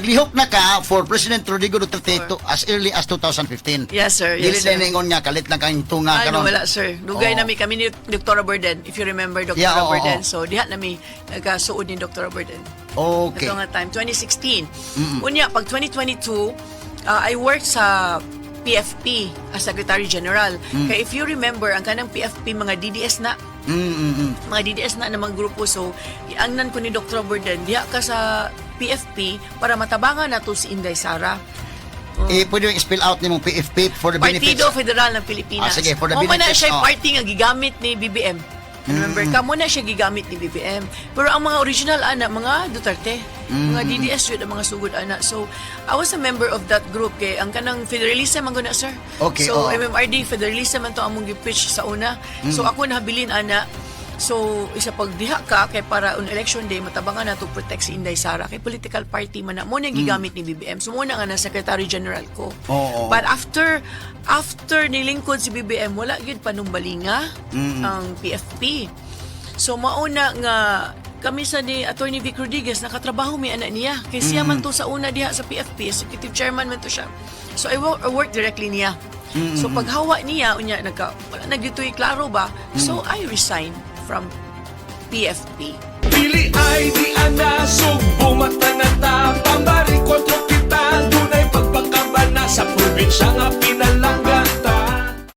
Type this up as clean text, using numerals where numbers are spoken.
Naglihok na ka for President Rodrigo Duterte to, as early as 2015. Yes, sir. Dili Yes, sir. na ningon nga kalit lang kang tunga Ano, karon. wala, sir. Dugay nami kami ni Dr. Borden, if you remember Dr. Yeah, oo, Borden. oo. So, diha nami nagkasuod ni Dr. Borden. Ato nga time, 2016. Unya, pag 2022, I worked sa PFP as Secretary General. Kaya if you remember, ang kanang PFP, mga DDS na, mga DDS na namang grupo. So, iangnan ko ni Dr. Borden, diha ka sa PFP para matabangan nato si Inday Sara. Eh, pwede yung spell out nimong PFP for the benefits. Partido Federal ng Pilipinas. Ah, sige, for the Mo man na benefits, siya oh. party nga gigamit ni BBM. Remember ka mo na siya gigamit ni BBM. Pero ang mga original ana, mga Duterte, mga DDS yun ang mga sugod ana. So I was a member of that group kay ang kanang federalism man guna, sir. So MMRD federalism man to among gi-preach sa una. So ako nahabilin ana. So isa pag diha ka kay para on election day matabangan na to protect si Inday Sara kay political party man na mo na gigamit ni BBM. So mo na nga na Secretary General ko. But after after nilingkod si BBM, wala gyud panumbalinga ang PFP. So mauna nga kami sa ni Attorney Vic Rodriguez, nakatrabaho mi ana niya kay siya man to sa una diha sa PFP, executive chairman man to siya. So I work directly niya. So paghawa niya unya nagka wala na gyud to'y klaro ba. So I resigned from PFP. Dili ay di ana, sugbo mata na ta.